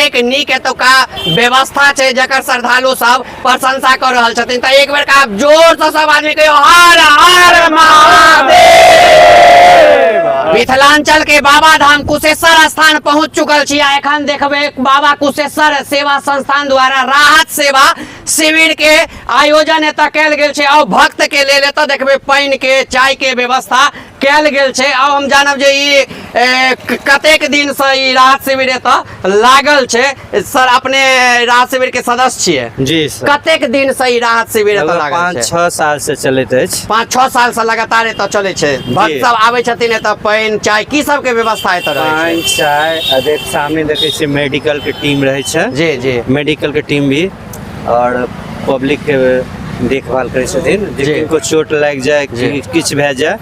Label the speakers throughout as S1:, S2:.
S1: कतेक नीक एतुका व्यवस्था छै जकर श्रद्धालु सब प्रशंसा कऽ रहल छथिन। तऽ एक बेर आप जोर से सब आदमी कहियो हर हर महादेव। मिथिलांचल के बाबा धाम कुशेश्वर स्थान पहुंच चुकल छी आ एखन देखबै बाबा कुशेश्वर सेवा संस्थान द्वारा राहत सेवा शिविर के आयोजन एतऽ कयल गेल छै और भक्त के लेल एतऽ देखबै पानि के चाय के व्यवस्था कयल गेल छै। आब हम जानब जे ई कतेक दिनसँ ई राहत शिविर एतऽ लागल छै। सर, अपने राहत शिविर के सदस्य छियै?
S2: जी सर।
S1: कतेक दिनसँ ई राहत शिविर एतऽ लागल
S2: 5
S1: छै?
S2: 6 साल से चलैत अछि।
S1: 5-6 साल से लगातार एतऽ चलै छै। भक्त सब आबै छथिन एतऽ, पानि चाय की सबके व्यवस्था एतऽ रहै छै?
S2: पानि चाय आ देख सामने देखै छियै मेडिकल के टीम रहै छै।
S1: जी जी।
S2: मेडिकल के टीम भी और पब्लिक के देखभाल करै छथिन जे
S1: जी।
S2: किनको चोट लागि जाय, किछु भए जाय।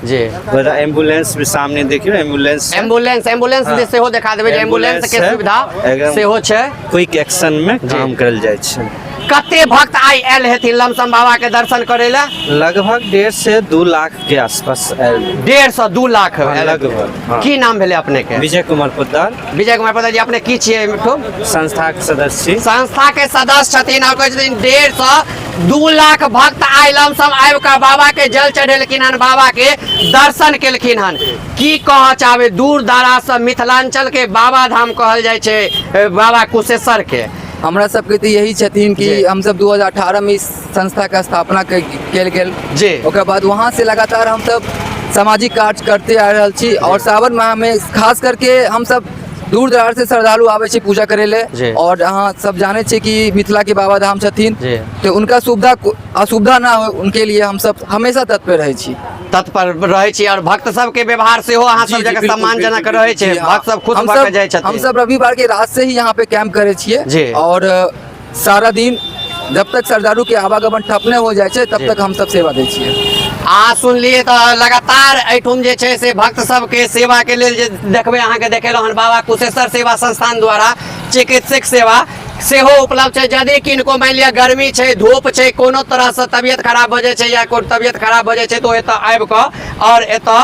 S2: एम्बुलेंस भी सामने देखियौ, एम्बुलेंस छै।
S1: एम्बुलेंस, एम्बुलेंस
S2: हाँ।
S1: सेहो देखा देबै जे एम्बुलेंस के
S2: छै।
S1: सुविधा
S2: एकदम
S1: सेहो छै।
S2: क्विक एक्शन में काम करल जाइ छै।
S1: कते भक्त आइ आयल हेथिन लमसम बाबा के दर्शन करे लए?
S2: लगभग 1.5 से 2 लाख के आसपास आयल।
S1: 1.5 से 2 लाख
S2: हाँ,
S1: आयल।
S2: लगभग, हाँ।
S1: की नाम भेलै अपने के?
S2: विजय कुमार पोद्दार।
S1: विजय कुमार पोद्दार जी, अपने की छियै मिठू?
S2: संस्था के सदस्य छी।
S1: संस्था के सदस्य छथिन और कहै छथिन 1.5 से 2 लाख भक्त आइ लमसम आबि कऽ बाबा के जल चढ़ेलखिन हन, बाबा के दर्शन केलखिन हन। की कहऽ चाहबै, दूर दराज से मिथिलांचल के बाबा धाम कहल जाइ छै बाबा कुशेश्वर के?
S3: हमरा सबके तऽ यही छथिन कि
S1: जी।
S3: हमसब 2018 में इस संस्था के स्थापना कयल गेल। ओकर बाद वहाँ से लगातार हमसब सामाजिक कार्य करते आ रहल छी और सावन माह में खास करके हमसब दूर दराज से श्रद्धालु आबै छै पूजा करे ले और अहाँ सब जानै छियै कि मिथिला के बाबा धाम छथिन, तो उनका सुविधा असुविधा ना हो उनके लिए हमसब हमेशा तत्पर रहै छी।
S1: तत्पर रहै छी और भक्त सबके व्यवहार सेहो अहाँ सब
S3: जी, जी,
S1: जगह
S3: बिल्कुल,
S1: सम्मानजनक
S3: बिल्कुल,
S1: रहै छै।
S3: जी, हाँ।
S1: भक्त सब खुश
S3: हम
S1: भऽ के
S3: सब-
S1: जाइ छथिन।
S3: हम सब रविवार के रात से ही यहाँ पे कैंप करे छियै और सारा दिन जब तक श्रद्धालु के आवागमन ठप नहि हो जाइ छै तब तक हम सब सेवा दै छियै।
S1: आ सुनलियै तऽ लगातार एहिठाम जे छै से भक्त सबके सेवा के लेल जे देखबै अहाँके देखेलहुँ हन बाबा कुशेश्वर सेवा संस्थान द्वारा चिकित्सक सेवा सेहो उपलब्ध छै। यदि किनको मानि लिअ गर्मी छै, धूप छै, कोनो तरहसँ तबियत खराब भऽ जाइ छै या कोनो तबियत खराब भऽ जाइ छै तऽ ओ एतऽ आबि कऽ और एतऽ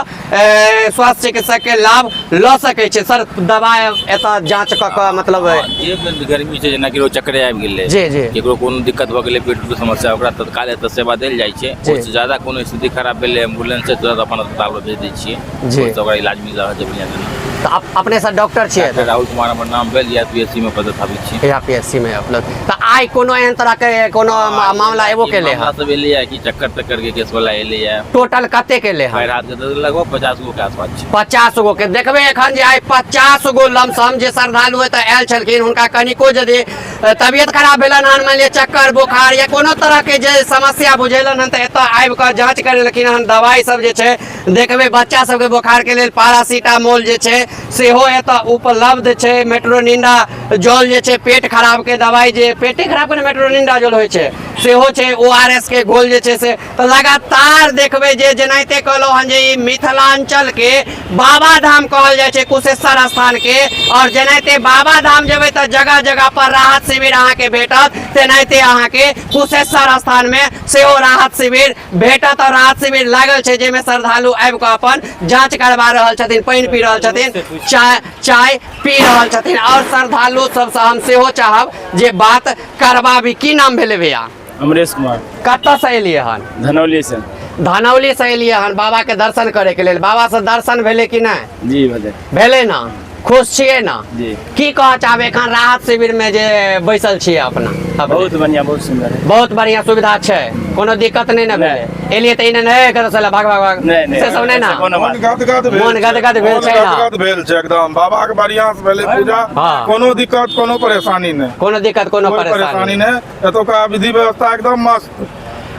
S1: स्वास्थ्य चिकित्सक के लाभ लऽ सकै छै। सर, दबाइ एतऽ जाँच कऽ कऽ मतलब
S4: जे गर्मी छै, जेना केकरो चक्करे आबि गेलै,
S1: जी, जी।
S4: केकरो कोनो दिक्कत भऽ गेलै, पेट के समस्या, ओकरा तत्काल एतऽ सेवा देल जाइ छै। ओहिसँ ज्यादा कोनो स्थिति खराब भेलै, एम्बुलेंस से तुरंत अपन अस्पताल पर भेज दै छियै। ओहिसँ ओकरा इलाज मिल रहल छै बढ़िआँ जेना।
S1: तऽ अपने सर डॉक्टर छियै?
S4: डॉक्टर राहुल कुमार हमर नाम भेल, या पी एस सी में पदस्थापित छी।
S1: या पी एस सी में उपलब्ध। तऽ आइ कोनो एहन तरह के कोनो मामला एबो केलै
S4: मामला
S1: हन?
S4: सब एलैया कि चक्कर तक्कर के केस वाला एलैया।
S1: टोटल कते के एलै हन?
S4: पैर हाथ के तऽ लगभग 50 गो के आसपास छै।
S1: 50 गो के देखबै एखन जे आइ 50 गो लमसम जे श्रद्धालु एतऽ आयल छलखिन, हुनका कनिको यदि तबियत खराब भेलनि हन, मानि लिअ चक्कर बोखार या कोनो तरह के जे समस्या बुझेलनि हन, तऽ एतऽ आबि कऽ जाँच करेलखिन हन। दवाइ सब जे छै देखबै, बच्चा सबके बोखार के लेल पारासीटामोल जे छै सेहो एतऽ उपलब्ध छै। मेट्रोनिंडा जल जे छै, पेट खराब के दवाइ, जे पेटे खराब के मेट्रोनिंडा जल होइ छै सेहो छै। ओ आर एस के घोल जे छै से। तऽ लगातार देखबै जे जेनाहिते कहलहुँ हन जे ई मिथिलांचल के बाबा धाम कहल जाइ छै कुशेश्वर स्थान के, और जेनाहिते बाबा धाम जेबै तऽ जगह जगह पर राहत शिविर अहाँके भेटत, तेनाहिते अहाँके कुशेश्वर स्थान में सेहो राहत शिविर भेटत। और राहत शिविर लागल छै जाहिमे श्रद्धालु आबि कऽ अपन जाँच करवा रहल छथिन, पानि पी रहल छथिन, चाय पी रहल छथिन। और श्रद्धालु सबसँ हम सेहो चाहब जे बात करबाबी। की नाम भेलै भैया?
S5: अमरेश कुमार।
S1: कतऽ से एलियै हन?
S5: धनौली से।
S1: धनौली से एलियै हन बाबा के दर्शन करे के लेल। बाबा से दर्शन भेलै कि नहि?
S5: जी भेलै।
S1: भेलै ना? खुश छियै ना?
S5: जी।
S1: की कहऽ चाहबै एखन राहत शिविर में जे बैसल छियै अपना? अपने?
S5: बहुत बढ़िया, बहुत सुंदर है।
S1: बहुत बढ़िया सुविधा छै, कोनो दिक्कत नहि ने भेलै? एलियै तऽ ई नहि कतऽ से भाग भाग भाग,
S5: नहि, नहि,
S1: से सब नहि ना?
S5: कोनो बात
S6: मन गदगद भेल
S1: मन
S6: छै।
S1: गदगद भेल
S6: मन
S1: छै ना?
S6: गदगद भेल छै एकदम। बाबा के बढ़िया से भेलै पूजा, कोनो दिक्कत कोनो परेशानी नहि।
S1: कोनो दिक्कत कोनो
S6: कोइ
S1: परेशानी
S6: परेशानी नहि। एतुका विधि व्यवस्था एकदम मस्त।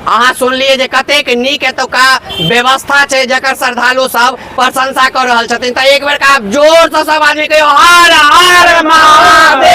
S1: अहाँ सुनलियै जे कतेक नीक एतुका व्यवस्था छै जकर श्रद्धालु सब प्रशंसा कऽ रहल छथिन। तऽ एक बेर आप जोर से सब आदमी कहियो हर हर महादेव।